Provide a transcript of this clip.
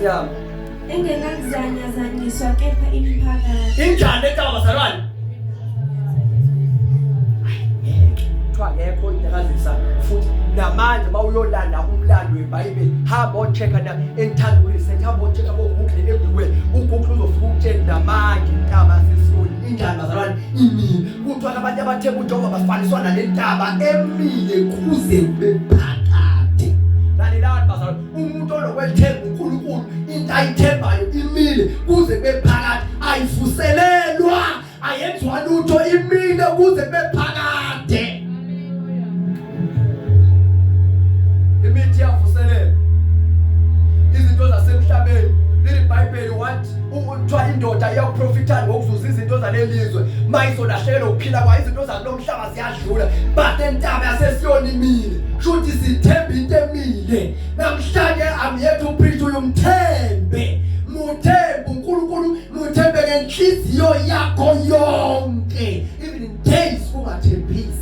Nkosi yami. Engenakuzanyazanyiswa kepha imiphakathi. Injani entaba bazalwane? Ngeke. Kuthiwa akekho inyakazisa futhi namanje uma uyolanda umlando weBhayibheli hamba o-check-a na enithanda ukuresearch hamba o-check-a ko-Google everywhere uGoogle uzofika ukutshele namanje intaba yaseSiyoni injani bazalwane imile kuthiwa abantu abathemba uJehova bafaniswa nale ntaba emile kuze kube phakade lalelani bazalwane umuntu onokwethemba uNkulunkulu into ayithembayo imile kuze kube phakade ayivuselelwa ayenziwa lutho imile kuze kube phakade imithi iyavuselelwa izinto zasemhlabeni leli bhayibheli what kuthiwa indoda iyakuprofitha ngokuzuza izinto zalelizwe mayizolahlekelwa ukuphila kwayo izinto zakulomhlaba ziyadlula but entaba yasesiyoni imile shuthi sithemba into emile namhlanje I'm here to preach uyumthembe muthembe uNkulunkulu muthembe ngenhliziyo yakho yonke even in days ungathembisi.